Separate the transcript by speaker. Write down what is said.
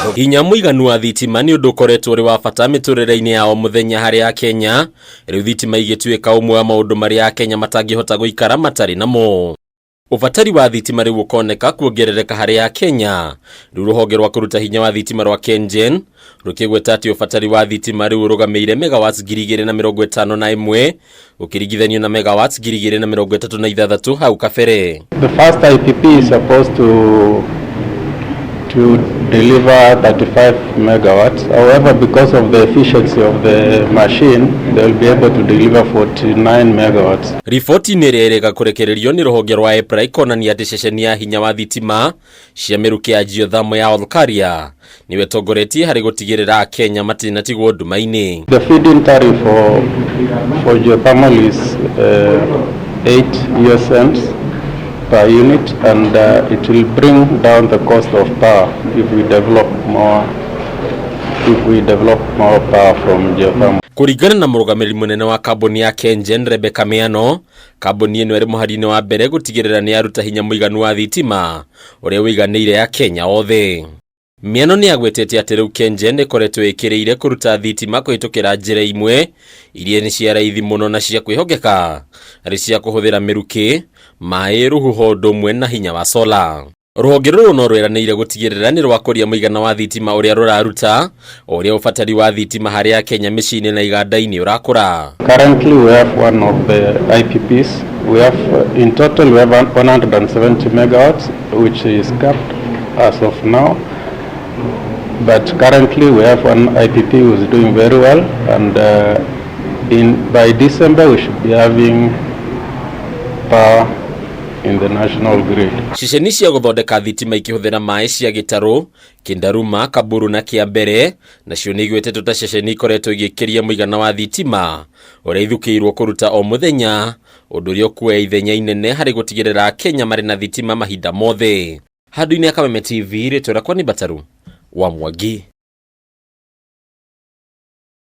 Speaker 1: Hinya mũiganu wa thitima nĩ ũndũ ũkoretwo ũrĩ wa bata mĩtũrĩre-inĩ ya o mũthenya harĩ Akenya. Rĩu thitima igĩtuĩka ũmwe wa maũndũ marĩa Akenya matangĩhota gũikara matarĩ namo. Ũbatari wa thitima rĩu ũkoneka kuongerereka harĩ Akenya. Rĩu rũhonge rwa kũruta hinya wa thitima rwa KenGen rũkĩgweta atĩ ũbatari wa thitima rĩu ũrũgamĩire megawatts 2,051 ũkĩringithanio na megawatts 2,036 hau kabere.
Speaker 2: The first IPP is supposed to deliver 35 megawatts. However, because of the efficiency of the machine, they will be able to deliver 49 megawatts.
Speaker 1: Riboti-inĩ ĩrĩa ĩrĩga kũrekererio nĩ rũhonge rwa EPRA ĩkonania atĩ ceceni ya hinya wa thitima cia mĩrukĩ ya geothermal ya Olkaria nĩwe ĩtongoretie harĩ gũtigĩrĩra Akenya matinatigwo nduma-inĩ.
Speaker 2: The feed-in tariff for geothermal is 8 US cents per unit, and it will bring down the cost of power if we develop more power from geothermal.
Speaker 1: Kũringana na mũrũgamĩrĩri mũnene wa kambuni ya KenGen, Rebecca Miano, kambuni ĩno ĩrĩ mũhari-inĩ wa mbere gũtigĩrĩra nĩ yaruta hinya mũiganu wa thitima ũrĩa ũiganĩire Akenya othe. Miano nĩ agwetete atĩ rĩu KenGen ĩkoretwo ĩkĩrĩire kũruta thitima kũhĩtũkĩra njĩra imwe iria nĩ cia raithi mũno na cia kwĩhokeka arĩ cia kũhũthĩra mĩrukĩ, maĩ, rũhuho ũndũ ũmwe na hinya wa sola. Rũhonge rũrũ no rwĩranĩire gũtigĩrĩra nĩ rwakũria mũigana wa thitima ũrĩa rũraruta o ũrĩa ũbatari wa thitima harĩ Akenya mĩciĩ-inĩ na iganda-inĩ ũrakũra.
Speaker 2: Currently, we have one of the IPPs. We have, in total, we have 170 megawatts, which is capped as of now. But currently, we have one IPP who is doing very well, and in by December, we should be having power in the national grid.
Speaker 1: Ceceni cia gũthondeka thitima ikĩhũthĩra maĩ cia Gĩtarũ, Kĩndaruma, Kamburu na Kĩambere nacio nĩ igwetetwo ta ceceni ikoretwo igĩkĩria mũigana wa thitima ũrĩa ithukĩirwo kũruta o mũthenya, ũndũ ũrĩa ũkuoya ithenya inene harĩ gũtigĩrĩra Akenya marĩ na thitima mahinda mothe. Handũ-inĩ ya Kameme TV, rĩtwa rĩakwa nĩ Bataru wa Mwangi.